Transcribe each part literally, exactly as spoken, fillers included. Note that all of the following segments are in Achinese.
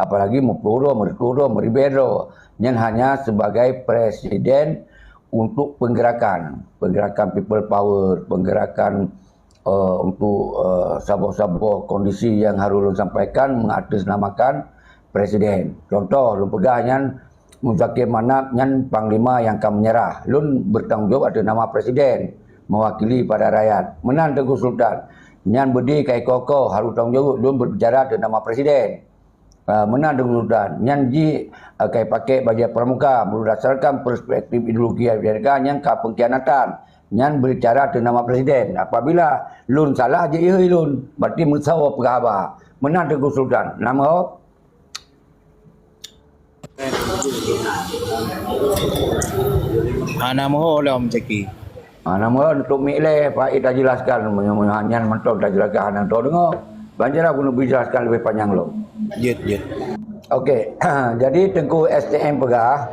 Apalagi meuplôh droe, meureutôh droe, meuribèe droe. Nyan hanya sebagai presiden untuk penggerakan, penggerakan people power, penggerakan, eh, untuk, eh, saboh-saboh kondisi yang harus lôn sampaikan mengatasnamakan presiden. Contoh, lôn peugah nyan, Muzakir Manaf nyan panglima nyang ka menyerah. Lôn bertanggung jawab atas nama presiden, mewakili pada rakyat. Meunan Teungku Sultan. Nyan beudé ka iko-iko harus tanggung jawab, lôn berbicara atas nama presiden. Ah, meunan Teungku Sultan. Nyan jih, ah, ka ipakèk bajèe pramuka berdasarkan perspektif ideologi Amerika nyang ka pengkhianatan. Nyan berbicara atas nama presiden. Apabila lôn salah, jih lôn. Berarti meusawa peugah haba. Meunan Teungku Sultan. Nama ho? Hana meuho lom, Zaki. Hana meuho untuk miklé, Faid tajelaskan, meunyoe nyan mantong tajelaskan hana teudeungoe. Banjara pun lebih jelaskan lebih panjang lom. Jeuet, jeuet. Okey, jadi Teungku S T M peugah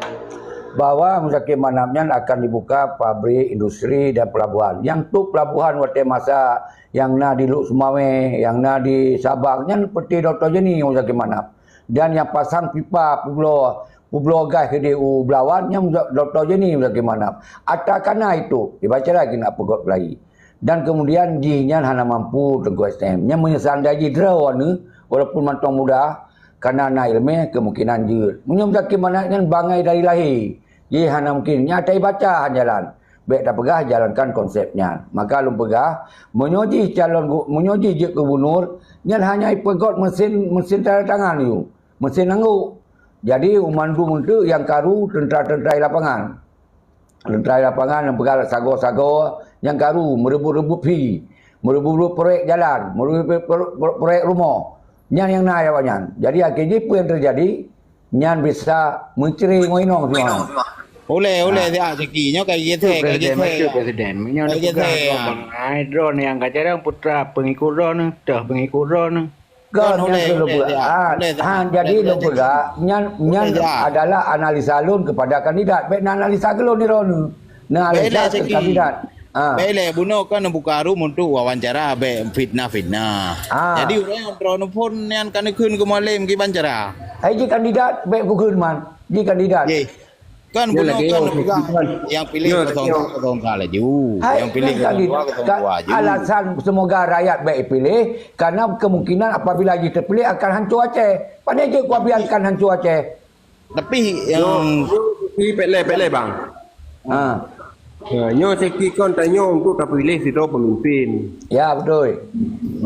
bahwa Muzakir Manaf nyan akan dibuka pabrik, industri dan pelabuhan. Nyang tu pelabuhan watèe masa nyang na di Lhokseumawe, nyang na di Sabang, nyan peuti Doktor Jenny Muzakir Manaf. Dan nyang pasang pipa peubloe, peubloe gas keudéh u Belawan, nyan Doktor Jenny Muzakir Manaf. Ata kana itu, dibaca lagi nak peugöt lagi. Dan kemudian jih nyan hana mampu Teungku S T M. Nyan meunyoe seandai jih droeneuh, walaupun mantong muda, kana na ileumèe, kemungkinan jeuet. Meunyoe Muzakir Manaf nyan bangai dari lahé, jih hana mungkin. Nyan ata ibaca han jalan. Bèk tapeugah jalankan konsep nyan. Maka lôn peugah, meunyoe jih calon gu-, meunyoe jih jeuet gubunur, nyan hanya ipeugöt mesin, mesin tanda tangan yue. Mesin anggôk. Jadi, mandum eunteuk nyang karu teuntra-teuntra di lapangan. Teuntra di lapangan nyang peugah sagoe-sagoe nyang karu, meureubot-reubot fee, meureubot-reubot proyek jalan, meureubot pro-, pro-, proyek rumoh. Nyan nyang na awaknyan. Jadi, akhé jih peue nyang teujadi, nyan bisa meucre ngon inong sinoe. Ulèe, ulèe siat Zaki. Nyoe ka geusè, ka geusè. Presiden, meunyoe neupeugah droe bangai, droe nyang ka jarang putra pengikut droe, toh pengikut droe. Kon nyang ulèe, keu lôn ulèe peugah. Ah, ulèe, ha, jadi ulèe, lôn peugah, nyan, nyan ulèe, adalah analisa lôn kepada kandidat. Bèk na analisa keu lôn di droeneuh. Na analisa keu kandidat. Ah. Bèk lé, bunoe kan buka room untuk wawancara, bèk fitnah-fitnah. Ah. Jadi, ureueng nyang droeneuh phôn nyan ka neukheun keu Mualem kiban cara. Hai jih kandidat, bèk kukheun man. Jih kandidat. Jih. Kan bunoe kan peugah, nyang piléh kosong satu, kosong dua laju. Hai, nyang piléh kosong dua, kosong dua laju. Alasan semoga rakyat bèk piléh, karena kemungkinan apabila jih teupiléh akan hancô Aceh. Pane jeuet kubiarkan hancô Aceh. Tapi nyang pèt lé, pèt lé, bang. Ha. Ha, nyoe Zaki kon tanyoe untuk tapiléh sidroe pemimpin. Ya, beutôi.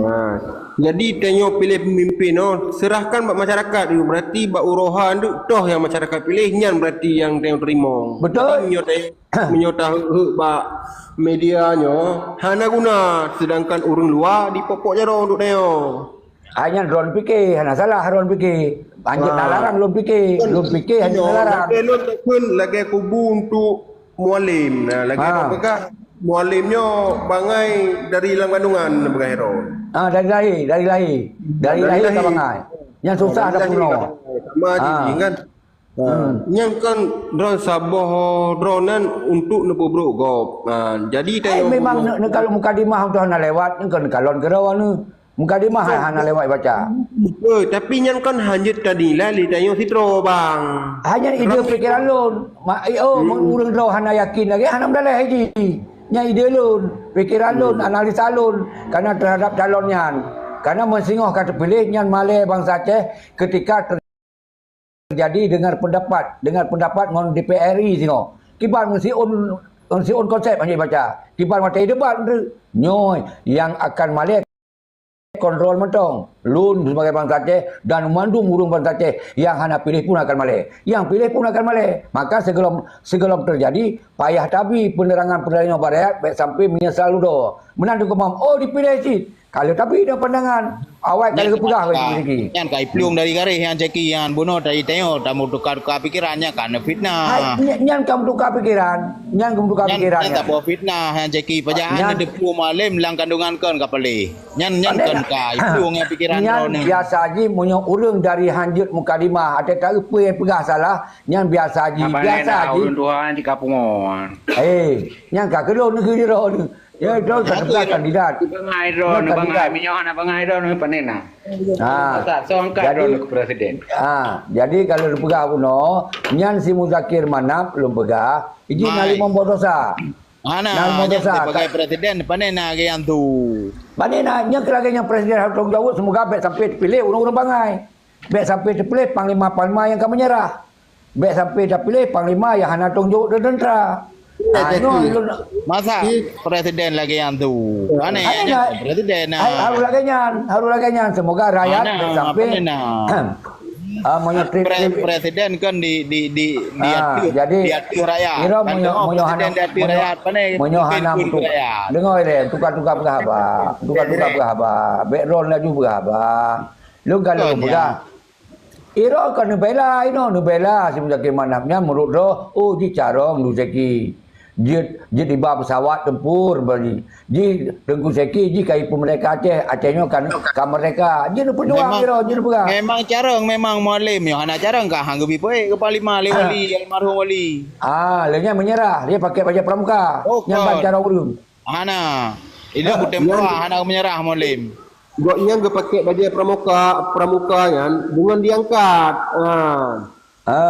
Ha. Jadi tanyoe piléh pemimpin nyoe, serahkan bak masyarakat, berarti bak uroha nyoe toh nyang masyarakat piléh, nyan berarti nyang tanyoe teurimong. Beutôi. Tapi meunyoe tanyoe, meunyoe taheuek-heuek bak media nyoe, hana guna, sedangkan ureueng luwa dipok-pok jaroe untuk tanyoe. Hai nyan droen pike, hana salah droen pike. Hanjeuet na larang lôn pike. Lôn pike hanjeuet na larang. Lagèe lôn takheun lagèe kubu untuk Mualem. Nah, lagèe lôn peugah, Mualem nyoe bangai dari lam kandungan, peugah droen. Ah, dari lahé, dari lahé. Dari lahé ka bangai. Nyan susah tapeurunoe. Sama jih kan. Ha, nyan kan droen saboh droen nyan untuk neupeubrôk gob. Ha, jadi memang neukalon mukadimah untuk hana lewat, nyan kan neukalon keudroe nyoe. Mukadimah hana lewat baca. Beutôi, tapi nyan kan hanjeuet tanilai lé tanyoe sidroe, bang. Hanya ide pikiran lôn. Mak, oh, ureueng droe hana yakin lagèe hana meudaleh jih. Nyan ide lôn, pikiran lôn, analisa lôn karena terhadap calon nyan. Karena meusingoh ka teupiléh nyan malèe bansa Aceh ketika ter- terjadi dengar pendapat, dengar pendapat ngon D P R RI singoh. Kiban ngon siôn, ngon siôn konsep hana jibaca. Kiban watèe debat nyoe nyang akan malèe kontrol mantong. Lôn sebagai bansa Aceh dan mandum ureueng bansa Aceh nyang hana piléh pun akan malèe. Nyang piléh pun akan malèe. Maka sigohlom, sigohlom terjadi, payah tabi penerangan-penerangan bak rakyat, bèk sampai menyesal dudoe. Meunan Teungku Imam, oh, dipiléh cit. Ka lheueh tabi dah pandangan. Awai ka lheueh geupeugah lé Zaki. Nyan ka iplueng dari garéh nyan Zaki nyan bunoe tadi tanyoe tameutuka-tuka pikeran nyan ka neufitnah. Hai, nyan, nyan ka meutuka pikeran. Nyan ka meutuka pikeran nyan. Nyan saboh fitnah nyan Zaki. Pajan neudeupu Mualem lam kandungan kon ka paléh. Nyan, nyan kon ka iplueng nyan pikeran droeneuh. Nyan biasa jih meunyoe ureueng dari hanjeuet mukadimah, até taeu peue nyang peugah salah, nyan biasa jih. Biasa jih. Ureueng tuha nyan tika pungo. Eh, nyan ka keu lôn neugui droeneuh. Ya, itu tak kena kandidat. Bangai drone, bangai minyoh, hana bangai drone, panen nah. Ha. Masa so angkat drone ke presiden. Ha, jadi kalau dipeugah bunoe, nyan si Muzakir Manaf lôn peugah, iji na limong boh dosa. Hana, nyan sebagai presiden, panen na lagèe nyan tu. Panen na, nyan keu lagèe nyan presiden harôh tanggung jaweueb, semoga bèk sampai teupiléh ureueng-ureueng bangai. Bèk sampai teupiléh panglima-panglima nyang ka menyerah. Bèk sampai teupiléh panglima nyang hana tanggung jaweueb teuh teuntra. Ha, nyoe lôn masa presiden lagèe nyan tu. Panen nyan presiden na. Harôh lagèe nyan, harôh lagèe nyan. Semoga rakyat bèk sampai. Ah, meunyoe presiden kan di, di, di, diatur, jadi, diatur rakyat. Kira meunyoe, meunyoe hana, presiden diatur rakyat, panen meunyoe hana beutôi. Deungö lé, tukar-tukar peugah haba. Tukar-tukar peugah haba. Background laju peugah haba. Lôn ka lôn peugah. Iro ka neubela inoe, neubela si Muzakir Manaf nyan meunurot droe, oh, jicarông Teungku Zaki. Jeuet, jeuet iba pesawat tempur bagi. Ji Teungku Zaki ji ka ipeumerdeka Aceh, Aceh nyoe kan ka merdeka. Jeuet neupeujuang iro, jeuet neupeugah. Memang carông, memang Mualem nyoe hana carông ka han geubi peuék keu panglima lé Wali, almarhum Wali. Ah, lé nyan menyerah, dia pakai bajèe pramuka. Nyan ban carông ureueng. Hana. Inoe butem nyan hana menyerah Mualem. Gobnyan geupakék bajèe pramuka, pramuka nyan deungon diangkat. Ha. Ha,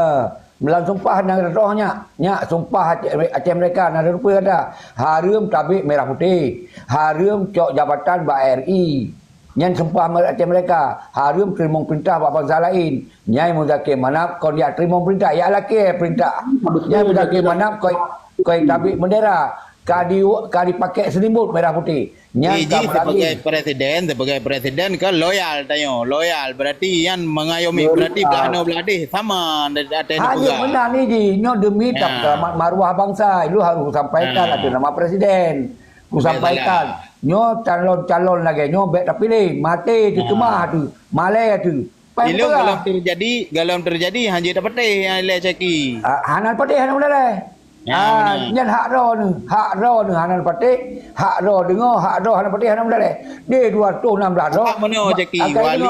meunan sumpah nyang roh nyak. Nyak sumpah Aceh, Aceh merdeka na rupa kata. Hareuem tabek merah putih. Hareuem cok jabatan bak R I. Nyan sumpah Aceh merdeka. Hareuem teurimong peurintah bak bansa laén. Nyai Muzakir Manaf kon jak teurimong peurintah, jak lakèe peurintah. Nyai Muzakir Manaf kon, kon tabek bendera. Ka di, ka dipakék selimut merah putih. Nyan ka meurabi. Sebagai presiden, sebagai presiden kan loyal tanyoe, loyal. Berarti nyan mengayomi, berarti blah noe blah deh sama. Hana meunan ni ji, nyoe demi selamat maruah bangsa. Lu harus sampaikan ateueh nama presiden. Kusampaikan, nyoe calon-calon lagèe nyoe bèk tapiléh, maté teuh teuma teuh, malèe teuh. Ilôn galom teujadi, galom teujadi han jeuet tapatéh nyang ilèe Zaki. Ah, hana patéh hana meudalèh. Ah, nyan hak droeneuh, hak droeneuh hana patéh, hak droe deungö, hak droe hana patéh hana meudalèh. Deh dua reutôh nam blah droe. Hak meunoe Zaki, Wali,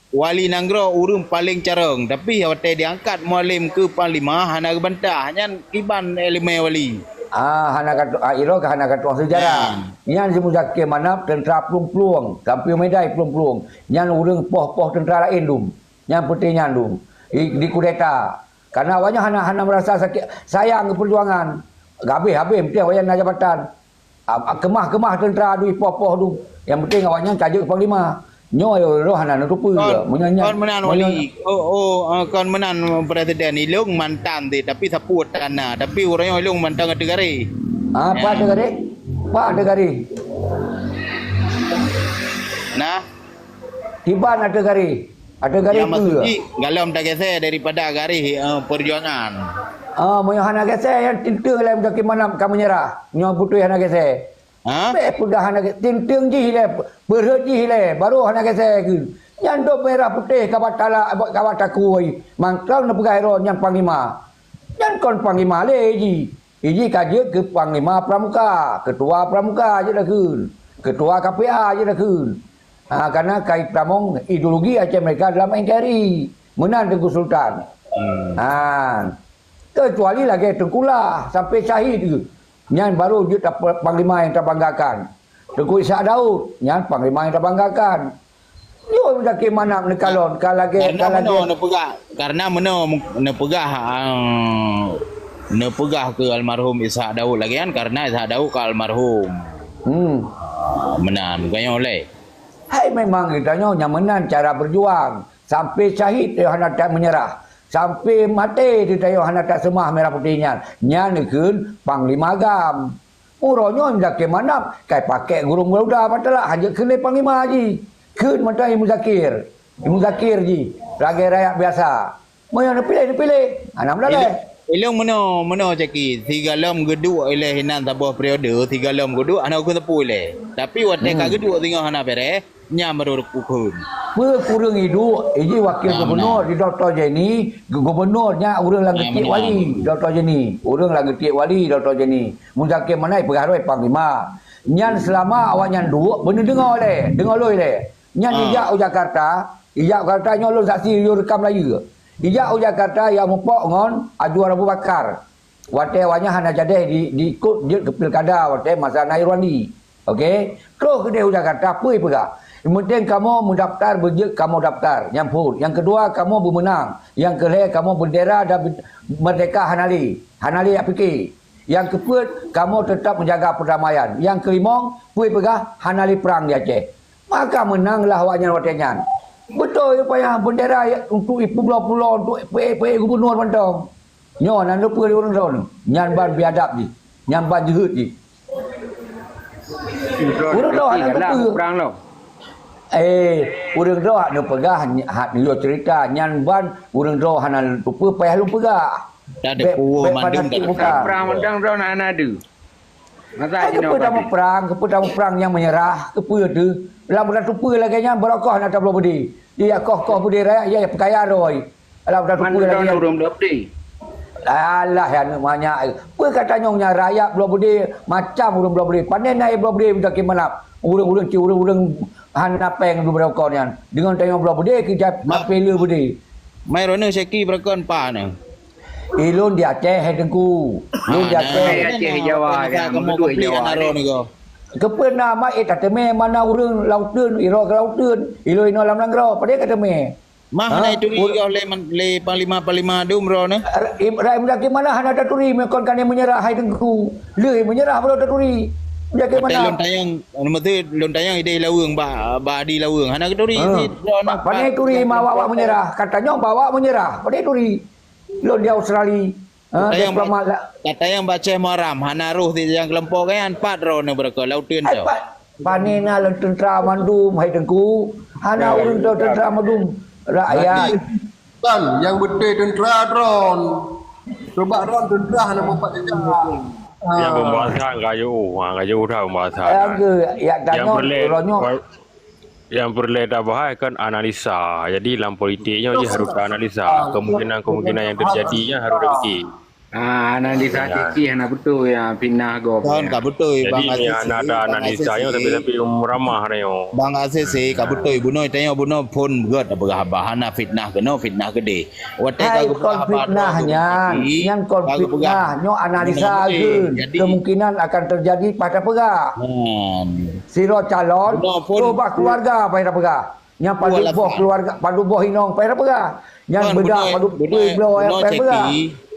Wali Nanggroe ureueng paleng carông, tapi watèe diangkat Mualem keu panglima hana geubantah. Nyan kiban ileumèe Wali. Ah, hana ka tu-, ah, iro ka hana ka tuang seujarah. Nyan si Muzakir Manaf teuntra plueng-plueng, sampoe meudai plueng-plueng. Nyan ureueng poh-poh teuntra laén dum. Nyan peunteng nyan dum. Di, di kudeta. Karena awaknyan hana, hana merasa sakét, sayang keu peujuangan. Habéh-habéh meusti awaknyan na jabatan. Ah, keumah-keumah teuntra dum, poh-poh dum. Nyang peunteng awaknyan ka jeuet keu panglima. Nyoe roh hana neuteupeue. Kon, meunyoe nyan, kon meunan Wali. Oh, oh, ah, kon meunan presiden. Ilôn mantan teuh, tapi sapeue tan na. Tapi uroe nyoe ilôn mantan ateueh garéh. Ah, pat ateueh garéh? Pat ateueh garéh? Nah. Kiban ateueh garéh. Ateueh garéh peue? Nyang maksud jih, galom tageusé daripada garéh, eh, perjuangan. Ah, meunyoe hana geusé, nyan teuntèe lé Muzakir Manaf ka meunyeurah. Nyoe beutôi hana geusé. Ha? Bèk peugah hana geusé. Teuntèe jih lé, peurhot jih lé, baru hana geusé keuh. Nyan dum merah putéh ka bak talak, ka bak takui. Mantong neupeugah droe nyan panglima. Nyan kon panglima lé jih. Iji ka jeuet keu panglima pramuka, ketua pramuka jeuet takheun, ketua K P A jeuet takheun. Ha, karena ka itamong ideologi Aceh Merdeka dalam N K R I. Meunan Teungku Sultan. Hmm. Ha. Kecuali lagèe Teungku Lah sampai syahid geuh. Nyan baru jeuet ta-, panglima nyang tabanggakan. Teungku Ishak Daud, nyan panglima nyang tabanggakan. Nyoe Muzakir Manaf neukalon, ka lagèe, ka lagèe. Karena meunoe neupeugah, karena meunoe neupeugah, ah, neupeugah keu almarhum Ishak Daud lagèe nyan, karena Ishak Daud ka almarhum. Hmm. Ah, meunan, bukan nyoe lé. Hai memang geutanyoe nyang meunan cara berjuang. Sampai syahid teuh hana that menyerah. Sampai maté teuh tanyoe hana that seumah merah putéh nyan. Nyan neukheun Panglima GAM. Uroe nyoe Muzakir Manaf, kai pakék gurông Garuda mantong lah, hanjeuet kheun lé panglima jih. Kheun mantong Muzakir. Muzakir jih, lagèe rakyat biasa. Meunyoe neupiléh, neupiléh. Hana meudalèh. Ilôn meunoe, meunoe Zaki. Sigohlom geuduek ilèe hinan saboh periode, sigohlom geuduek hana keuneuk sapeue ilèe. Tapi watèe ka geuduek singoh hana beureh, nyan baru kukheun. Peue kureueng iduek, iji wakil gubernur di Dokto Jenny, gu-, gubernur nyan ureueng lam geutiek wali, Dokto Jenny. Ureueng lam geutiek wali, Dokto Jenny. Muzakir Manaf peugah rhoi panglima. Nyan seulama awaknyan duek, beuneudeungoe lé, deungoe lôn lé. Nyan ijak u Jakarta, ijak u Jakarta nyoe lôn saksi yue rekam layeue. Ijak u Jakarta, ijak mupok ngon Azwar Abu Bakar. Watée awaknyan hana jadeh di, diikot jeuet keu pilkada watée masa na Irwandi. Oke? Troh keudeh u Jakarta, peue peugah? Nyang penting kamoe meudaftar beujeuet kamoe daftar. Nyang phon. Nyang keudua, kamoe beumeunang. Nyang keulhée, kamoe beundera dan be-, meurdeka hana lé. Hana lé jak pike. Nyang keupeuet, kamoe teutab meujaga peurdamaian. Nyang keulimong, peue peugah hana lé prang di Aceh. Maka meunanglah awaknyan watée nyan. Beutôi payah beundera untuk ipubloe-publoe untuk peuék-peuék gubunur mantong. Nyoe nan leupeu lé ureuëng droe nyoe. Nyan ban biadab jih. Nyan ban jeuhet jih. Ureuëng droe hana leupeu. Prang lom. Eh, ureuëng droe hak neupeugah, hak neuyoe cerita. Nyan ban ureuëng droe hana leupeu payah lôn peugah. Bék, bék fanatik buta. Prang mantong droe hana deuh. Masa hai, jinoe keupeue tameuprang, keupeue tameuprang nyang meunyeurah, keupeue teuh? Lam bulan tupeue lagée nyan, barokah na tabloe beudé. Iya koh-koh beudé rakyat, iya peukaya droe. Lam bulan tupeue lagée nyan. Ureuëng bloe beudé. Alah, ya aneuk manyak. Peue ka tanyong nyan rakyat bloe beudé, macam ureuëng bloe beudé. Pané na bloe beudé meutakém manap. Ureuëng-ureuëng ci ureuëng-ureuëng hana péng dua barokah nyan. Deungon tanyong bloe beudé keu jap mapé le beudé. Mai roneuk seki barokah pa nyoe. Ilôn di Aceh hai Teungku. Lôn di Aceh. Aceh Jawa, kamu konflik Jawa. Keupeue na mak, eh, tateumé mana ureuëng lauteun, iro ke lauteun, ilôn inoe lam nanggroe, padahai ka teumé. Mah hana ituri goh lé, lé panglima-panglima dum ro neh. Rakyat meudaké mana hana taturi, meukon kane meunyeurah hai Teungku. Lheueh meunyeurah baru taturi. Meudaké mana? Lôn tanyong, meuteue lôn tanyong idéh laweueng ba, ba di laweueng. Hana geuturi. Pane turi ma awak meunyeurah. Ka tanyong ba awak meunyeurah. Pane turi. Lôn di Australia. Ha, diplomat lah. Ka tanyong ba Aceh Muaram, hana roh di nyang keulompok nyan, pat droeneuh beureukoh, lauteun tau. Pane na lôn teuntra mandum, hai Teungku. Hana ureuëng tau teuntra mandum. Rakyat. Kan, nyang beutôi teuntra droen. Coba droen teuntra hana meupat jejak. Nyang pembahasan ka jauh, ha, ka jauh dah pembahasan. Nyang peureulée tabahai kan analisa. Jadi lam politik nyoe jih harus analisa. Kemungkinan-kemungkinan yang terjadi nyan harus dipikir. Ah, analisa sisi hana beutôi ya, fitnah gob. Kan ka beutôi. Jadi Bang Aziz, hana ada analisa nyoe tapi-tapi ramah nyoe. Bang Aziz, ka beutôi bunoe tanyoe bunoe phon gét peugah haba hana fitnah keunoe fitnah keudeh. Watée ka geupeugah haba fitnah nyan, nyan kon fitnah, nyoe analisa kemungkinan akan terjadi pada peugah. Sidroe calon, bah keluarga pada peugah. Nyang padub boh keluarga, padub boh inong payah peugah. Nyang beudak padub pui bloe payah peugah.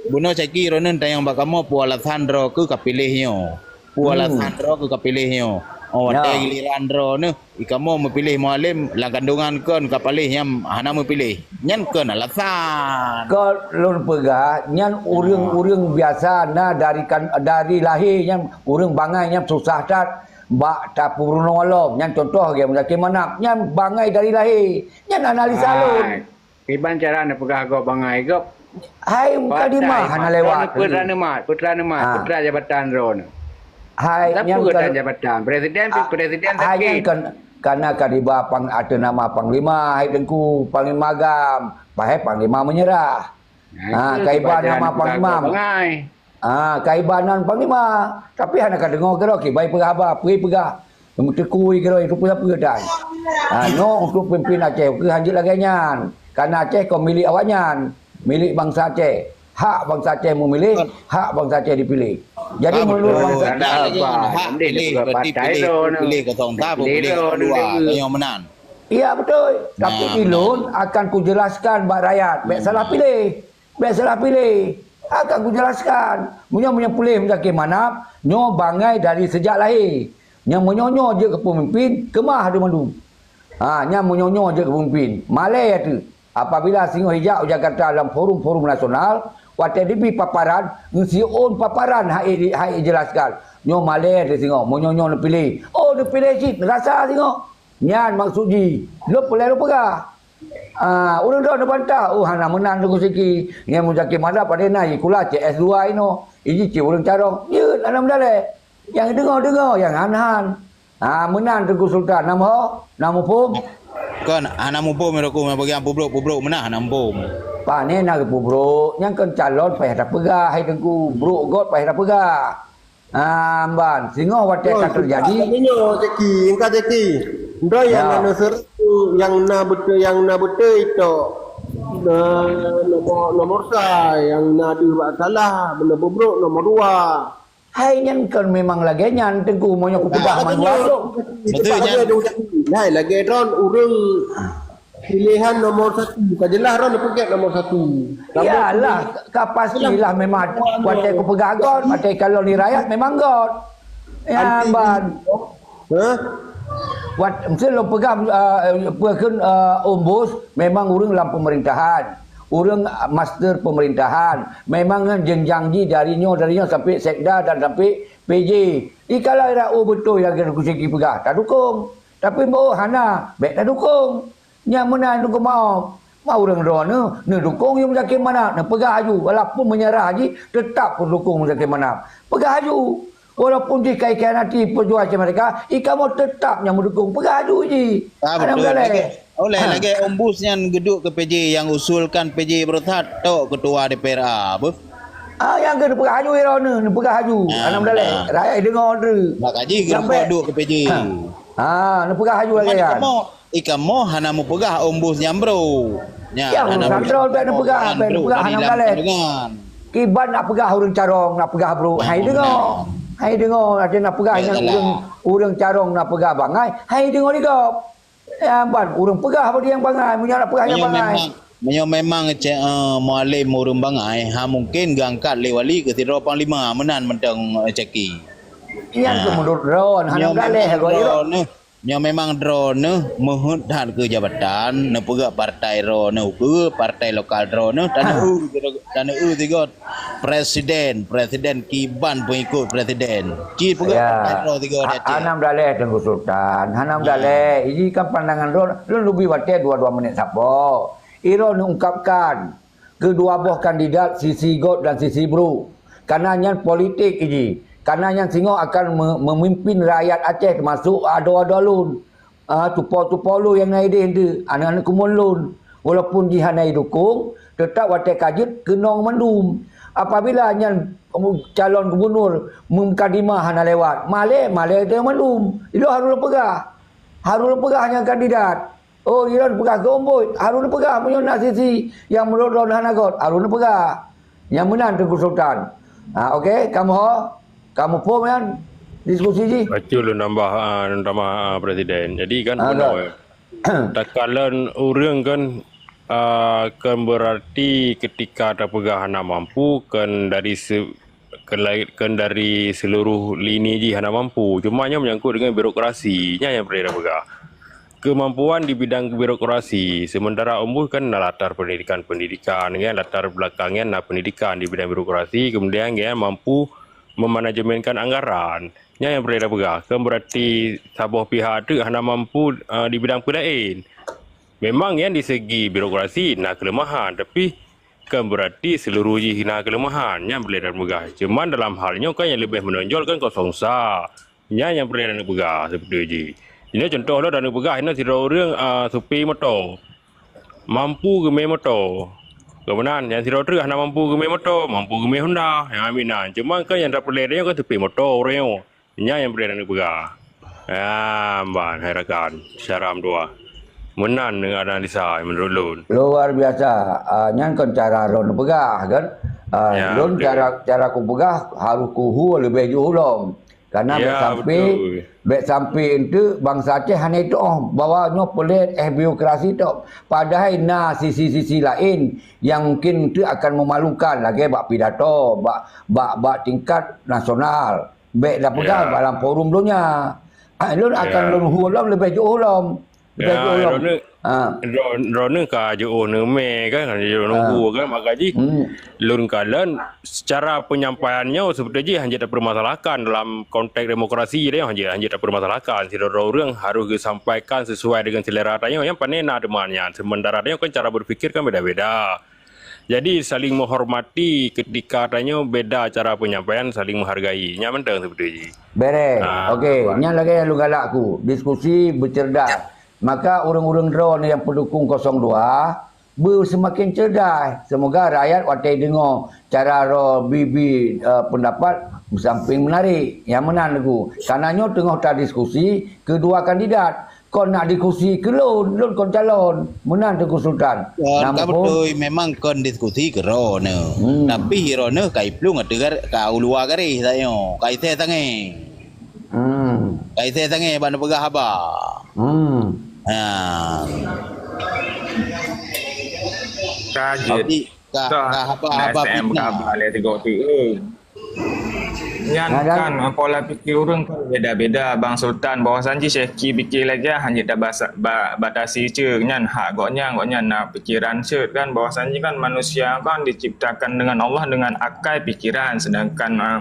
Bunoe caki, bunoe caki ronen tanyong bak kamoe peue alasan droe keuh ka piléh nyoe. Peue alasan droe keuh ka piléh nyoe. Oh, watée giliran droe neuh, i kamoe meupiléh Mualem lam kandungan kon ka paléh nyang hana meupiléh. Nyan kon alasan. Kon lôn peugah, nyan ureuëng-ureuëng biasa na dari kan, dari lahé nyan ureuëng bangai nyan susah that. Bak tapeurunoe lom, nyan contoh lagée Muzakir Manaf, nyan bangai dari lahé, nyan analisa lôn. Kiban cara neupeugah gob bangai gob. Hai mukadimah hana lewat. Putra neumat, putra neumat, putra jabatan droeneuh. Hai nyang jabatan presiden, presiden sakét. Kan, karena kadiba pang ateueh nama panglima, hai Teungku, panglima gam, pahai panglima meunyeurah. Ha, kaiban nama panglima. Ah, kaiban nan panglima, tapi hana ka deungoe keudroe kiban peugah haba, peue peugah. Meuteukui keudroe itu peue-peue dan. Ah, nyoe untuk pimpin Aceh keuh hanjeuet lagée nyan. Karena Aceh kon milék awaknyan, milék bansa Aceh. Hak bansa Aceh meumiléh, hak bansa Aceh dipiléh. Jadi meunurot bansa Aceh, hak piléh, berarti piléh kosong satu, piléh kosong dua, tanyoe meunan. Iya betul. Tapi ilôn akan kujelaskan bak rakyat, bék salah piléh. Bék salah piléh. Akan kujelaskan. Meunyoe, meunyoe puléh meujaki manaf, nyoe bangai dari sejak lahé. Nyang meunyoe-nyoe jeuet keu peumimpin, keumah deuh mandum. Ha, nyang meunyoe-nyoe jeuet keu peumimpin. Malée teuh. Apabila singoh ijak u Jakarta lam forum-forum nasional, watée dibi paparan, ngeusiôn paparan hai, hai ijelaskan. Nyoe malée teuh singoh, meunyoe-nyoe neupiléh. Oh, neupiléh cit, rasa singoh. Nyan maksud jih. Lôn peulée lôn peugah. Ah, ureuëng droe neubantah, "Oh, hana meunan Teungku Siki. Nyan Muzakir Manaf padé na sikula C S dua inoe. Iji cit ureuëng carông." Jeuet hana meudalée. Nyang deungoe-deungoe, nyang han-han. Ah, meunan Teungku Sultan, na meuho? Na muphom? Kon, hana muphom, Teungku, nyang bagian pubrok-pubrok meunan hana muphom. Pane na geupubrok, nyang kon calon payah tapeugah, hai Teungku, brok got payah tapeugah. Ah, mban, singoh watée ka teujadi. Nyoe Jeki, engka Jeki. Ndoe nyang na seureutu, nyang na beutôi, nyang na beutôi tok. Eh, nomor, nomor sa nyang na deuh bak salah, beuna bubrok nomor dua. Hai nyan kon memang lagée nyan, Teungku, meunyoe kupeugah man wasok. Betul nyan. Hai lagée droen ureuëng pilihan nomor satu. Ka jeulaih droen peugét nomor satu. Iyalah, ka pastilah memang watée kupeugah got, watée kalon di rakyat memang got. Ya, ban. Hah? Wat, mesti lôn peugah, uh, peue kheun, uh, Ombus memang ureuëng lam pemerintahan. Ureuëng, uh, master pemerintahan. Memang ngon jenjang jih dari nyoe, dari nyoe sampai sekda dan sampai P J. Di kalau ira, oh, beutôi lagée Teungku Syeki peugah, tadukong. Tapi, oh, hana, bék tadukong. Nyang meunan Teungku Maop. Ma ureuëng droeneuh, neudukong Muzakir Manaf, neupeugah aju, walaupun meunyeurah jih, teutap neudukong Muzakir Manaf. Peugah aju. Walaupun jih ka ikhianati peujuang C M R K, i kamoe teutap nyang meudukong. Peugah aju jih. Ah, betul. Lagée, oh, lagée Ombus nyan geuduek keu P J nyang usulkan P J Beureutat tok ketua D P R A, beuh? Ah, nyang keu neupeugah aju droeneuh, neupeugah aju. Ah, hana meudaleh. Rakyat deungoe. Mak kaji geuduek keu P J. Ah, neupeugah aju lagée nyan. I kamoe hana mupeugah Ombus nyang bro. Nya, hana mupeugah, bék neupeugah, bék neupeugah, hana meudaleh. Kiban nak peugah ureuëng carông, nak peugah bro. Hai deungoe. Hai deungoe, ada nak peugah nyang ureuëng, ureuëng carông nak peugah bangai. Hai deungoe di gob. Ya, ban ureuëng peugah bagi nyang bangai, meunyoe nak peugah nyang bangai. Meunyoe memang, meunyoe memang Mualem ureuëng bangai, ha mungkin geuangkat lé wali keu sidroe panglima, meunan mantong, eh, Caki. Nyan keu meunurot droen, hana meudaleh. Nyoe memang droeneuh meuheuet that keu jabatan, neupeugah partai droeneuh ukeue, partai lokal droeneuh, taneuk, taneuk sigoe presiden, presiden kiban pengikut presiden. Ci peugah partai droe sigoe. Hana meudaleh Teungku Sultan, hana meudaleh. Ini kan pandangan droe, lôn leubeh watée dua-dua menit sapo. Iroe neuungkapkan, keudua boh kandidat sisi got dan sisi brok. Karena nyan politik jih. Karena nyan singoh akan me-, memimpin rakyat Aceh, termasuk adoe-adoe lôn. Ah, tupo-tupo lôn nyang na ideh tu, aneuk-aneuk keumuen lôn. Walaupun jih hana idukong, tetap watée ka jeuet keunong mandum. Apabila nyan calon gubunur mukadimah hana lewat, malée, malée teuh mandum. Ilok harus lôn peugah. Harus lôn peugah nyang kandidat. Oh, Iran peugah geumbot, harus neupeugah meunyoe na sisi nyang meunurot droe hana got, harus neupeugah. Nyang meunan Teungku Sultan. Ha, okey, kamoe ho, kamoe phom nyan diskusi jih. Bacut lôn tambah, ah, lôn tambah, ah, Presiden. Jadi kan, ah, bunoe, takalon ureuëng kan, ah, kan berarti ketika tapeugah hana mampu kan dari se-, Keu lai-, keu dari seluruh lini jih hana mampu. Cuma nyoe menyangkut dengan birokrasi. Nyan nyang peureulée tapeugah. Kemampuan di bidang birokrasi, sementara Ombus kan na latar pendidikan-pendidikan, kan, latar belakang nyan na pendidikan di bidang birokrasi, kemudian nyan mampu memanajemenkan anggaran. Nyan nyang peureulée tapeugah. Kan berarti saboh pihak tu hana mampu, eh, di bidang peue laén. Memang nyan di segi birokrasi na kelemahan, tapi kan berarti seluruh jih na kelemahan. Nyan boleh tapeugah. Cuman dalam hal nyoe kan nyang leubeh menonjol kan kosong sa. Nyan nyang peureulée tapeugah seperti jih. Inoe contoh lom tapeugah, inoe sidroe ureuëng, ah, supé moto. Mampu geumé moto. Keumudian nyang sidroe treuk hana mampu geumé moto, mampu geumé Honda, nyang ambil nan. Cuma kan nyang tapeureulée nyoe kan supé moto ureuëng nyoe. Nyan nyang peureulée tapeugah. Ah, ban, hai rakan, secara meutuah. Meunan deungon analisa meunurot lôn. Luar biasa. Ah, nyan kon cara lôn peugah, kan? Ah, ya, lôn betul. Cara, cara kupeugah harus kuhu leubeh jeuh lom. Karena ya, bék sampai, betul. Bék sampai enteuk bansa Aceh hana itoh bahwa nyoe peulét eh birokrasi tok. Padahai na sisi-sisi laén nyang mungkin enteuk akan memalukan lagée bak pidato, bak, bak, bak tingkat nasional. Bék tapeugah bak lam forum donya. Ah, lôn akan lôn hu lom leubeh jeuh lom. Leubeh jeuh lom. Droeneuh, droeneuh ka jeuh neumé kan, ka jeuh nunggu kan, maka jih lôn kalon secara penyampaian nyoe seperti jih hana tapermasalahkan dalam konteks demokrasi dia, hana, hana tapermasalahkan. Sidroe ureuëng harus disampaikan sesuai dengan selera tanyoe. Nyang pané na teuma nyan. Sementara tanyoe kan cara berpikir kan beda-beda. Jadi, saling menghormati ketika tanyoe beda cara penyampaian, saling menghargai. Nyan mantong seperti jih. Beres. Ah, okey, nyan lagée nyang lôn galak ku. Diskusi bercerdas. Maka ureuëng-ureuëng droe nyang pendukung kosong dua, beusemakin cerdas. Semoga rakyat watée deungoe cara droe bi-bi, eh, pendapat beusamping menarik. Nyang meunan lagu. Karena nyoe teungoh tadiskusi kedua kandidat. Kon nak diskusi keu lôn, lôn kon calon. Meunan Teungku Sultan. Kon, ka beutôi, memang kon diskusi keu droeneuh. Hmm. Tapi droeneuh ka iplueng ateueh gar-, ka u luwa garéh tanyoe. Ka isé sangé. Hmm. Ka isé sangé ban peugah haba. Hmm. Ha. Ka jeuet. Jadi, ka, ka haba-haba fitnah. Nyan kan, eh, pola pikir ureuëng kan beda-beda, Bang Sultan. Bahwasanji Syekhi pikir lagée hana tabasa-, ba-, batasi cit. Nyan hak gobnyan, gobnyan na pikiran cit kan. Bahwasanji kan manusia kan diciptakan dengan Allah dengan akai pikiran, sedangkan, eh,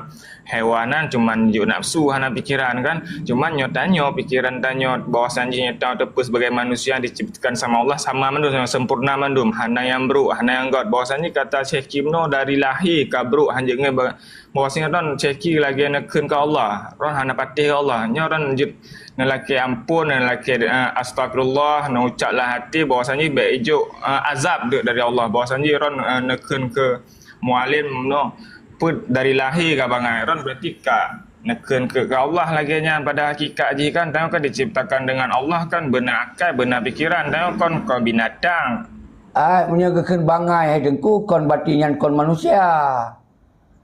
hewan nyan cuman juk nafsu, hana pikiran kan. Cuman nyoe tanyoe, pikiran tanyoe, bahwasanji nyoe tanyoe teupeu sebagai manusia diciptakan sama Allah sama mandum, sama sempurna mandum, hana nyang brok, hana nyang gét. Bahwasanji kata Syekhi meunoe dari lahé ka brok, hanjeuet ngon ba-, bahwasanya ron Syekhi lagée neukheun keu Allah, ron hana patéh keu Allah. Nyoe ron jeuet neulakée ampôn, neulakée, eh, astagfirullah, neucap lam até bahwasanya bék ijok, eh, azab deuk dari Allah. Bahwasanya ron, eh, neukheun keu mualem meunoe, peuet dari lahé ka bangai. Ron berarti ka neukheun keu, keu Allah lagée nyan. Pada hakikat jih kan, tanyoe kan diciptakan dengan Allah kan, beuna akai, beuna pikiran. Tanyoe kon, kon binatang. Ai, meunyoe geukheun bangai hai Teungku, kon berarti nyan kon manusia.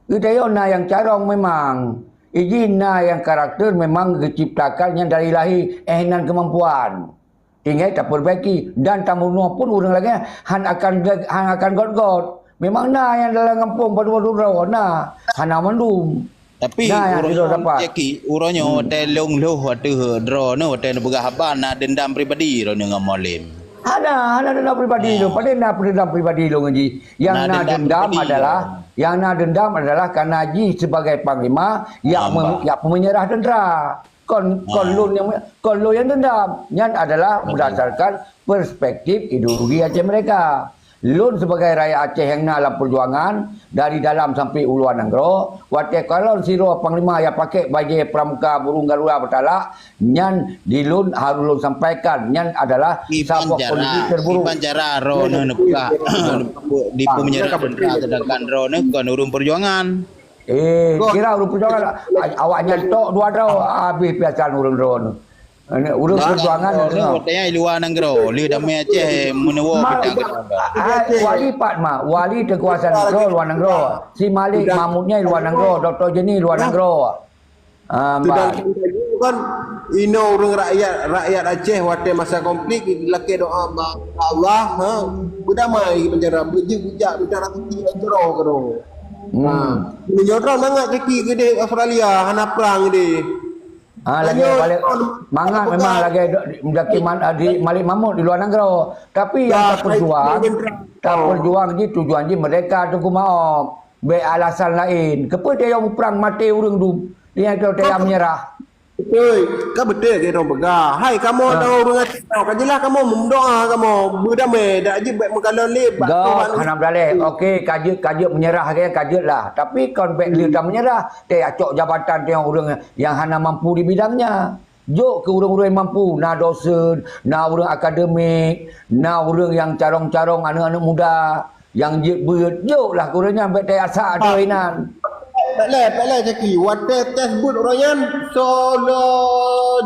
Geutanyoe na nyang carông memang. Ijih na nyang karakter memang geuciptakan nyan dari lahé, eh, nan keumampuan. Tinggai tapeurbaiki dan tamunoe pun ureuëng lagée nyan han akan, han akan gét-gét. Memang na nyang dalam gampông padum-padum droe na, hana mandum. Tapi na nyang uroe sidroe nyoe dapat. Ceki, uroe nyoe watée lôn lhôh ateueh droeneuh, watée neupeugah haba na dendam pribadi droeneuh ngon Mualem. Hana, hana dendam pribadi lôn. Padahai na dendam pribadi lôn ngon jih. Nyang na dendam adalah, nyang na dendam adalah karena jih sebagai panglima, yak mem-, yak peumenyerah tentera. Kon, kon lôn nyang, kon lôn nyang dendam. Nyan adalah berdasarkan perspektif ideologi Aceh mereka. Lôn sebagai rakyat Aceh nyang na lam perjuangan, dari dalam sampai u luwa nanggroe, watée kalon sidroe panglima nyang pakai bajée pramuka burung garuda beutalak, nyan di lôn harôh lôn sampaikan, nyan adalah saboh kondisi terburuk. Kiban cara droeneuh neupeugah, di peumenyerah tentera, sedangkan droeneuh kon ureuëng perjuangan. Eh, kira ureuëng perjuangan, awaknyan tok dua droe, habéh piasan ureuëng droeneuh. Ureuëng perjuangan droeneuh. Watée nyan i luwa nanggroe, lé damé Aceh meuneuwoe kita. Wali pat ma, wali teukuasa nanggroe luwa nanggroe. Si Malik Mahmud nyan i luwa nanggroe, Doktor Jeni luwa nanggroe. Ah, sedangkan kan inoe ureuëng rakyat, rakyat Aceh watée masa konflik lakée doa bak Allah, ha, beudamai penjara, beujeuet bujak bintang rasuki ngon jroh keudroe. Hmm. Ha. Meunyoe droe mangat keuti keudeh Australia hana prang deh. Ah, lagée balik mangat memang lagée mendaki man, di Malik Mahmud di luwa nanggroe. Tapi nyang taperjuang, taperjuang jih tujuan jih merdeka Teungku Maop. Bék alasan laén. Keupeue tayong prang maté ureuëng dum? Nyang tayong menyerah. Beutôi, ka beutôi lagée droe peugah. Hai kamoe ureuëng Aceh, ka jeulaih kamoe meudoa kamoe beudamé, dak jeuet bék meukalon lé bak Tuhan. Hana meudaleh. Oke, ka jeuet, ka jeuet menyerah ke, ka jeuet lah. Tapi kon bék lé ka menyerah. Teucok jabatan teuh ureuëng nyang hana mampu di bidangnya. Jok keu ureuëng-ureuëng mampu, na dosen, na ureuëng akademik, na ureuëng nyang carông-carông aneuëk-aneuëk muda. Nyang jeuet beuet, joklah keu ureuëng nyan bék teuasa ateueh inan. Pék lé, pék lé Zaki, watée tes beuet ureuëng nyan, soe lé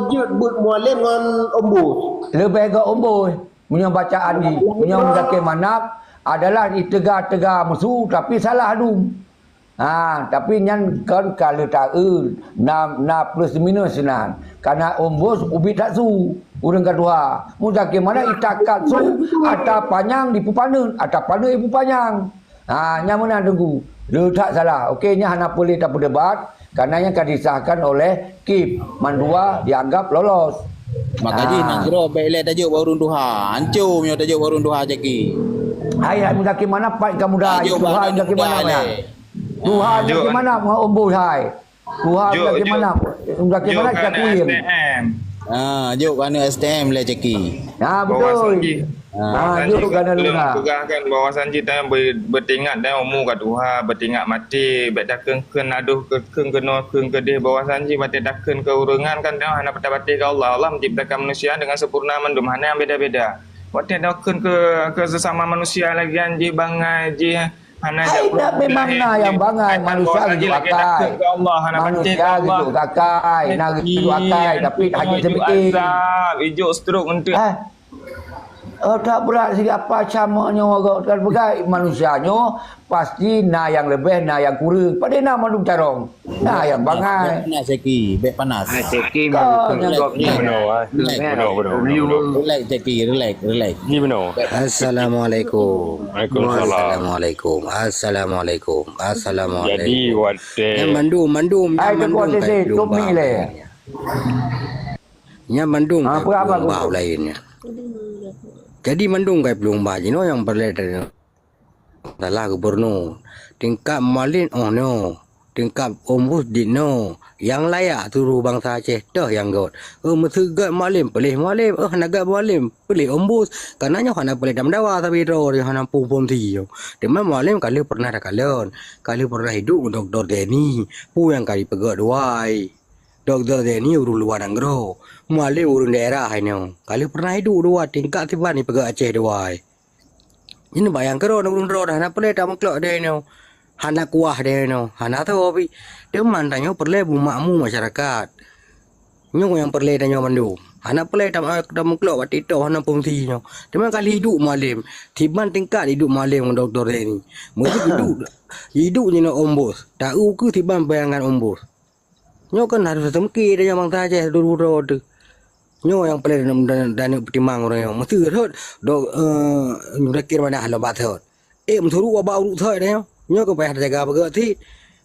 jeuet beuet Mualem ngon Ombos? Leubeh gét Ombos. Meunyoe bacaan jih, meunyoe Muzakir Manaf adalah iteuga-teuga musu, tapi salah dum. Ha, tapi nyan kon ka leutak eu, na, na plus minus nan. Kana Ombos ubit that su, ureuëng ka tuha. Muzakir Manaf itakat su, ata panyang dipeupaneut, ata paneut dipupanyang. Ha, nyan meunan Teungku. Leutak salah. Oke, nyan hana peue lé tapeudebat, karena nyan ka disahkan oleh KIP. Mandua dianggap lolos. Maka jih nanggroe bék lé tajok bak ureuëng tuha. Ancô meunyoe tajok bak ureuëng tuha Zaki. Hai, hai Muzakir Manaf pat ka muda, tuha Muzakir Manaf lé. Tuha Muzakir Manaf ngon Ombos hai. Tuha Muzakir Manaf, Muzakir Manaf cakui. Ha, jok keu aneuëk S T M lé Zaki. Ha, beutôi. Ha, jok keu aneuëk luna. Peugah kan bahwasanji tanyoe be-, beutingat dan umu ka tuha, beutingat maté, bék takheun-kheun adoh kheun keunoe kheun keudeh, bahwasanji watée takheun keu ureuëng nyan kan tanyoe hana patéh-patéh keu Allah. Allah menciptakan manusia dengan sempurna mandum, hana nyang beda-beda. Watée takheun keu, keu sesama manusia lagée nyan jih bangai jih Hana jak pulang. Hai, dah memang na nyang bangai, manusia geujok akai. Manusia geujok akai, na geujok akai, tapi hana seumiké. Ijok stroke enteuk. Ah. Oh, tak berat sih apa sama nyoe, kan peugah manusia nyoe pasti na nyang leubeh, na nyang kureueng. Padahai na mandum carông. Nah, nyang bangai. Panas, Seki. Bèk panas. Ah, Seki. Kau memang nyang betul. Relax, relax, Seki. Relax, relax. Ni benar. Assalamualaikum. Waalaikumsalam. Assalamualaikum. Assalamualaikum. Assalamualaikum. Jadi, watèe. Nyang mandum, mandum, nyang mandum. Hai, Teungku Sesi, tutup mic lé. Nyang mandum. Ah, apa, apa, apa? Lain nyan. Jadi, mandum kai peulumba jinoe nyang peureulèe tadi. Salah gubernur. Tingkat mualem oh no. Tingkat ombus di no. Nyang layak turoh bansa Aceh toh nyang göt. Oh, meuseugat mualem, peuleh mualem. Oh, hana göt mualem, peuleh ombus. Karena nyoe hana peuleh tameudawa sabe droe, hana pom-pom si. Teuma mualem ka lheueh pernah takalon. Ka lheueh pernah hidup ngon Doktor Zaini. Peue nyang ka jipeugöt dua ai. Doktor Zaini ureueng luwa nanggroe. Mualem ureueng daerah inoe. Ka lheueh pernah hidup dua tingkat siban jipeugöt Aceh dua ai. Nyan bayang keudroe ureueng droe dah hana peureulèe tameuklok deh nyoe. Hana kuah deh nyoe. Hana tho pi. Teuma tanyoe peureulèe beumakmu masyarakat. Nyoe nyang peureulèe tanyoe mandum. Hana peureulèe tam-, tameuklok bak TikTok hana fungsi nyoe. Teuma ka lheueh hidup mualem. Siban tingkat hidup mualem ngon Doktor Zaini. Meuseugat hidup, hidup jinoe ombus. Taeu keu siban bayangan ombus. Nyoe kan harôh teumeuki tanyoe bansa Aceh dudoe teuh. Nyoe nyang peureulèe dan, dan, dan peutimang ureueng nyoe. Meuseugat rhot, dok, eh, Muzakir Manaf lom bak rhot. Eh, meusurok wabah ureueng rhot nyoe. Nyoe kan payah tajaga peugah cit.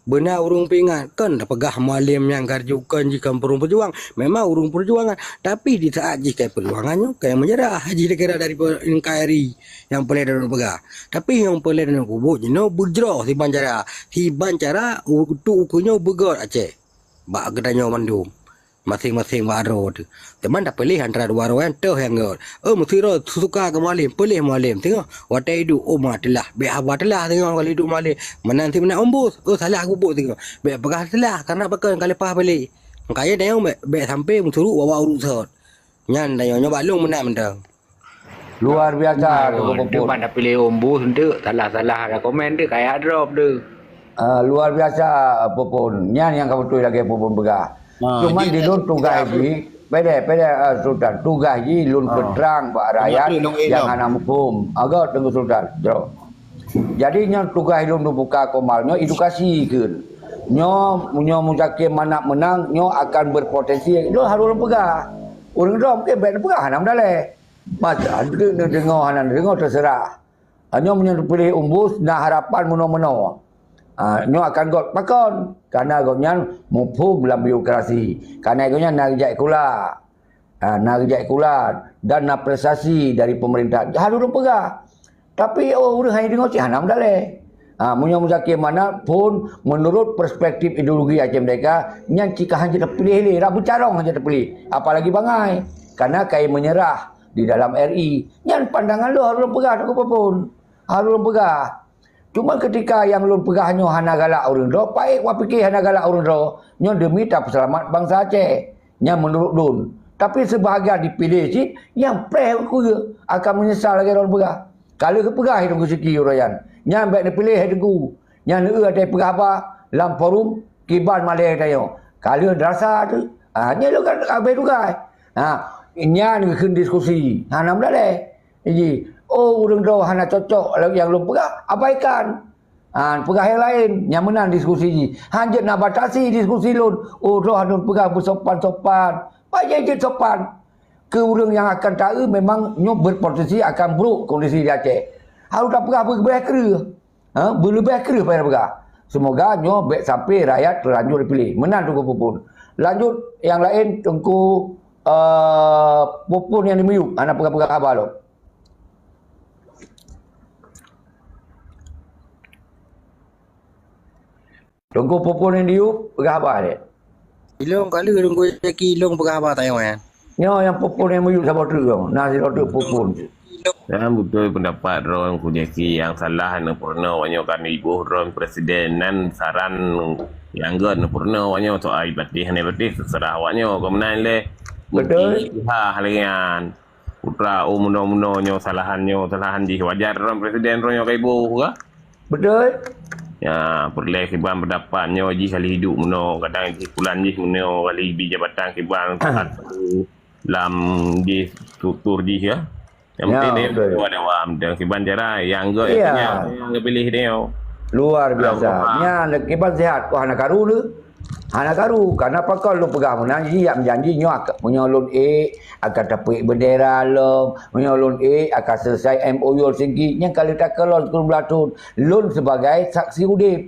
Beuna ureueng peuingat, kan tapeugah mualem nyang ka jeuet kon jih kon ureueng peujuang. Memang ureueng peujuangan, tapi di saat jih kai peujuangan nyoe, kai meunyeurah jih dikira dari pe-, N K R I nyang peureulèe droe peugah. Tapi nyang peureulèe droe peubuet jinoe beujroh siban cara. Siban cara u-, untuk ukeue nyoe beugöt Aceh. Bak geutanyoe mandum. Maséng-maséng bak droe teuh. Teuma tapiléh antara dua droe nyan toh nyang göt. Oh, meusidroe suka keu mualem, piléh mualem. Teungoh watèe idup, oh, ma teulah. Bèk haba teulah teungoh kalau idup mualem. Meunan si meunan ombus. Oh, salah geubuet teungoh. Bèk peugah teulah, karena pakon ka leupah piléh. Makanya tanyoe bèk, bèk sampai meusurok wabah ureueng sot. Nyan tanyoe, nyoe bak lôn meunan mantong. Luar biasa, Teungku Pupun. Teuma tapiléh ombus enteuk, salah-salah ada komen tu, kaya drop tu. Ah, luar biasa, Pupun. Nyan nyang ka beutôi lagèe Pupun peugah. Ah, cuman di lôn tugaih jih, pedeh, pedeh, ah, Sultan. Tugaih jih lôn peutrang bak rakyat nyang hana muphom. Agak Teungku Sultan, jroh. Jadi nyan tugaih lôn neubuka Komal nyoe edukasi kheun. Nyoe, nyoe Muzakir Manaf meunang, nyoe akan berpotensi. Lôn harôh lôn peugah. Ureueng droe mungken bèk neupeugah hana meudaleh. Masa neudeungoe hana neudeungoe, teuseurah. Nyoe meunyoe neupiléh ombus, na harapan meunoe-meunoe. Ah, nyoe akan göt pakon? Karena gobnyan muphom lam birokrasi. Karena gobnyan na geujak sikula. Ah, na geujak sikula dan na prestasi dari pemerintah. Harôh lôn peugah. Tapi, oh, ureueng hana deungoe cit hana meudaleh. Ah, meunyoe Muzakir Manaf phon meunurot perspektif ideologi Aceh Merdeka, nyan cit ka hana tapiléh lé, rab beucarông hana tapiléh. Apalagi bangai. Karena kai meunyeurah di dalam R I. Nyan pandangan lôn harôh lôn peugah, Teungku Pupun. Harôh lôn peugah. Cuma ketika nyang lôn peugah nyoe hana galak ureueng droe, paék wapike hana galak ureueng droe, nyoe demi tapeuseulamat bansa Aceh. Nyan meunurot lôn. Tapi seubahagian dipiléh cit, nyang preh keu akan meunyeusal lagèe lôn peugah. Ka lheueh geupeugah Teungku Siki uroe nyan. Nyan bèk neupiléh Teungku. Nyan neueu até peugah haba lam forum kiban malèe tanyoe. Ka lheueh rasa tu. Ha, nyan lôn kan habéh tugaih. Ha, nyan geukheun diskusi. Hana meudaleh. Ji, oh, ureueng droe hana cocok lagèe nyang lôn peugah, abaikan. Ha, peugah nyang laén, nyan meunan diskusi jih. Han jeuet neubatasi diskusi lôn. Oh, droe lôn peugah beusopan-sopan. Pajan jeuet sopan. Keu ureueng nyang akan taeu memang nyoe berpotensi akan buruk kondisi di Aceh. Harôh tapeugah beuleubeh kreueh. Ha, beuleubeh kreueh payah peugah. Semoga nyoe bèk sampai rakyat teulanjur dipiléh. Meunan Teungku Pupun. Lanjut nyang laén Teungku, eh, Pupun nyang di miyup. Hana peugah-peugah haba lom. Teungku Pupun nyang di miyup, peugah haba deh. Ilong ka lheueh Teungku Zaki ilong peugah haba tanyoe nyan. Nyoe nyang Pupun nyang miyup saboh treuk nyoe. Na sidroe treuk Pupun. Nyan beutôi peundapat droe Teungku Zaki, nyang salah neupeurunoe awak nyoe kan iboh droe presiden, nan saran nyang göt neupeurunoe awak nyoe soai patéh hana patéh teuseurah awak nyoe. Keu meunan lé. Beutôi. Mungkin ha lagèe nyan. Putra, oh, meunoe-meunoe nyoe salahan nyoe, salahan jih. Wajar droe presiden droe nyoe ka iboh ka? Betul? Ya, peureulèe kiban peundapat nyoe jih ahli hidup meunoe, kadang kesimpulan jih meunoe, ahli bi jabatan kiban lam jih struktur jih ya. Yang penting dia betul. Dewan awam dan kiban cara yang enggak yang Ya. Yang pilih dia. Luar biasa. Nyan kiban sihat. Wah, hana karu tu. Hana karu. Kenapa kau lu peugah meunan? Ji yang janji nyoe ak-, meunyoe lôn ék akan tapeuék bendera lom. Meunyoe lôn ék akan selesai M O U Helsinki. Nyang kali takalon sepuluh belas thon. Lôn sebagai saksi udép.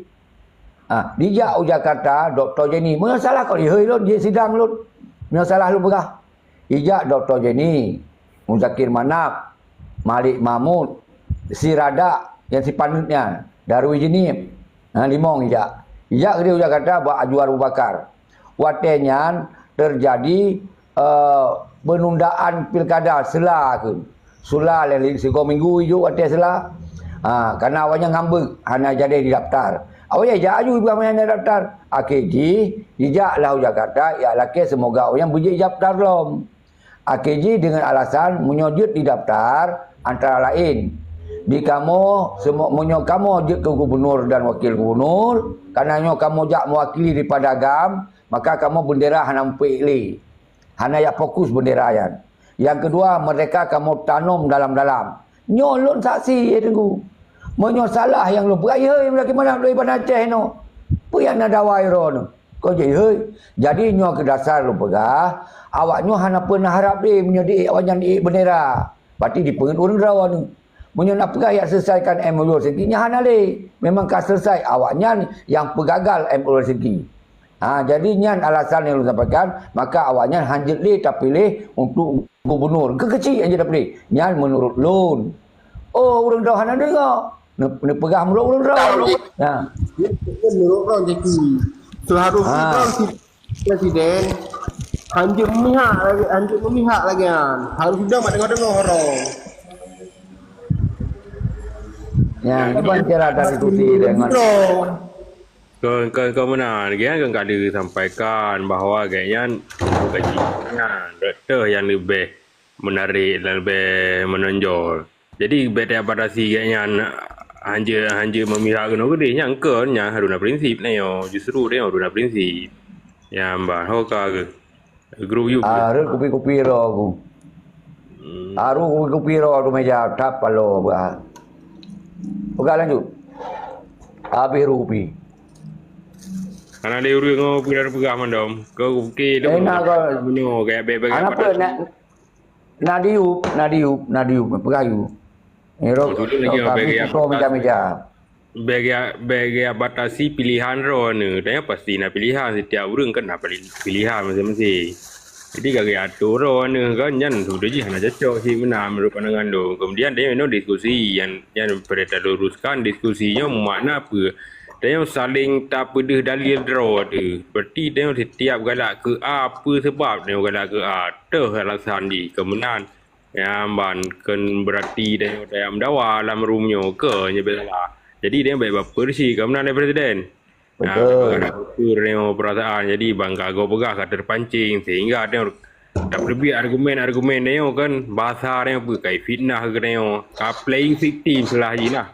Ah, dijak u Jakarta, Doktor Jenny. Meunyoe salah kau lihoi lôn, jeuet sidang lôn. Meunyoe salah lôn peugah. Ijak Doktor Jenny, Muzakir Manaf, Malik Mahmud, si Radak, yang si paneut nyan, Darwi Jenib. Ha, limong ijak. Ijak keudeh u Jakarta bak Ajuar Abu Bakar. Watèe nyan teujadi, eh, penundaan pilkada seula keu. Seula lé sigoe minggu ijok watèe seula. Ha, karena awaknyan ngambek hana jadi didaftar. Awaknyan ijak aju ibu hana daftar. Akhé jih, jijak lah u Jakarta, ya lakèe semoga awaknyan beujeuet daftar lom. Akhé jih dengan alasan meunyoe jeuet didaftar, antara laén, di kamoe, seumo-, meunyoe kamoe jeuet keu gubunur dan wakil gubunur, karena nyoe kamoe jak mewakili daripada GAM, maka kamoe bendera hana mupeuék lé. Hana jak fokus bendera nyan. Nyang keudua, merdeka kamoe tanom dalam-dalam. Nyoe lôn saksi, ya Teungku. Meunyoe salah nyang lôn peugah, ya, bagaimana lôn iban Aceh nyoe? Peue nyang na dawa droeneuh? Kau jeuet hei. Jadi nyoe keu dasar lôn peugah, awak nyoe hana peunah harab deh meunyoe diék awaknyan diék bendera. Berarti dipeungeut ureuëng droe nyoe. Meunyoe nak peugah jak selesaikan M O U Helsinki, nyan hana lé. Memang ka selesai awaknyan nyang peugagal M O U Helsinki. Ha, jadi nyan alasan nyang lôn sampaikan, maka awaknyan hanjeuet lé tapiléh untuk gubunur. Keu keuchik hanjeuet tapiléh. Nyan menurut lôn. Oh, ureuëng droe hana deungoe. Ne-, neupeugah meunurot ureuëng droe. Nah. Menurut droe jadi. Seharusnya Ha. droe si presiden hanjeuet memihak lagi, hanjeuet memihak lagi kan. Harus udah mak dengar-dengar orang. Ya, itu kan cara dari kursi dengan Droe. Kon, kon, kon meunan, kan, kon ka disampaikan bahwa gobnyan bukan nyan, doktor yang lebih menarik dan lebih menonjol. Jadi, bèk tabatasi gobnyan hanjeuet, hanjeuet memihak keunoe keudeh. Nyan kon, nyan haruna prinsip nyoe. Justru nyoe haruna prinsip. Nyan ban, ho ka keuh. Grup yub. Ah, rhot kupi-kupi droe aku. Hmm. Ah, rhot kupi-kupi droe tu meja, tap palo bah. Peugah lanjut. Habis rhot kupi. Hana lé ureuëng ngon peugah, peugah mandum. Kau oke tu. Eh, nak kau. Menyo, kayak bebek Anak apa, nak, nak diup, nak diup, nak diup, peugah yub. Ni rhot, Betul lagi, rhot habis bagi kuto apa? Meja-meja. Bèk, bèk batasi pilihan droeneuh. Dan pasti na pilihan, setiap ureuëng kan na pili-, pilihan masing-masing. Jadi, ka geuatur droeneuh kan, nyan sebetul jih hana cocok cit meunan menurut pandangan lôn. Kemudian, dia memang diskusi, nyan, nyan perlu taluruskan, diskusi nyoe makna apa? Dia saling tapeudeuh dalil droe tu. Berarti dia setiap galak keu A, apa sebab dia galak keu A? Toh alasan jih, kemudian Nyan ban kon berarti tanyoe tajak meudawa lam room nyoe, kon nyoe bela. Jadi tanyoe bèk baper si ka meunan lé presiden. Nah, betul. Baper tanyoe perasaan. Jadi ban ka gob peugah ka terpancing sehingga tanyoe tapeuleubiet argumen-argumen tanyoe kan bahasa tanyoe pun kai fitnah keu tanyoe. Ka playing victim salah jih lah.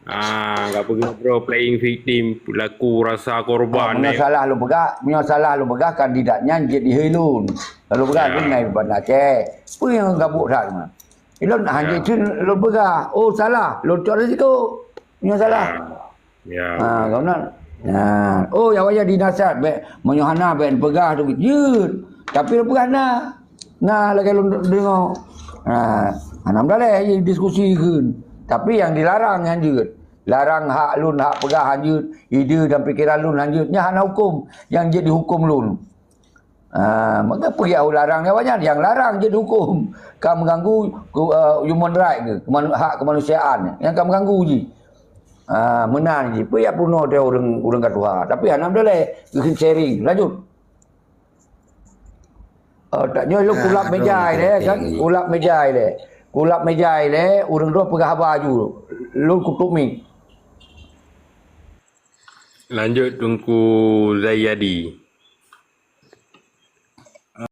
Ah, ka peugah droe playing victim, pelaku rasa korban, Meunyoe eh. Salah lôn peugah, meunyoe salah lôn peugah kandidat nyan jeuet dihilun. Lalu peugah Ya. Lôn ngai Banda Aceh. Peue nyang gabuk that nyan? Ilôn Ya. Hana cun lôn peugah, oh salah, lôn cok risiko. Meunyoe salah. Ya. Ha, kau nak. Ha. Oh, ya wajah dinasihat bèk meunyoe hana bèk peugah tu jeuet. Tapi lôn peugah na. Nah, lagèe lôn deungoe. Ha, hana meudaleh jidiskusi kheun. Tapi nyang dilarang nyan jeuet. Larang hak lôn, hak peugah hanjeuet, ide dan pikeran lôn hanjeuet. Nyan hana huköm nyang jeuet dihuköm lôn. Ha, maka peugah larang nyan awaknyan, nyang larang jeuet dihuköm. Ka mengganggu ku-, eh, human right ke, kemanu-, hak kemanusiaan. Nyang ka mengganggu jih. Ha, meunan jih. Peue jak peurunoe teuh ureueng, ureueng ka tuha. Tapi hana meudaleh, kheun sharing. Lanjut. Oh, tak nyoe lôn Ah, kulap meja aduh, ilèe kan? Tinggi. Kulap meja ilèe. Kulap meja ilèe, ureueng droe peugah haba aju. Lôn kutup mic. Lanjut Teungku Zaiyadi.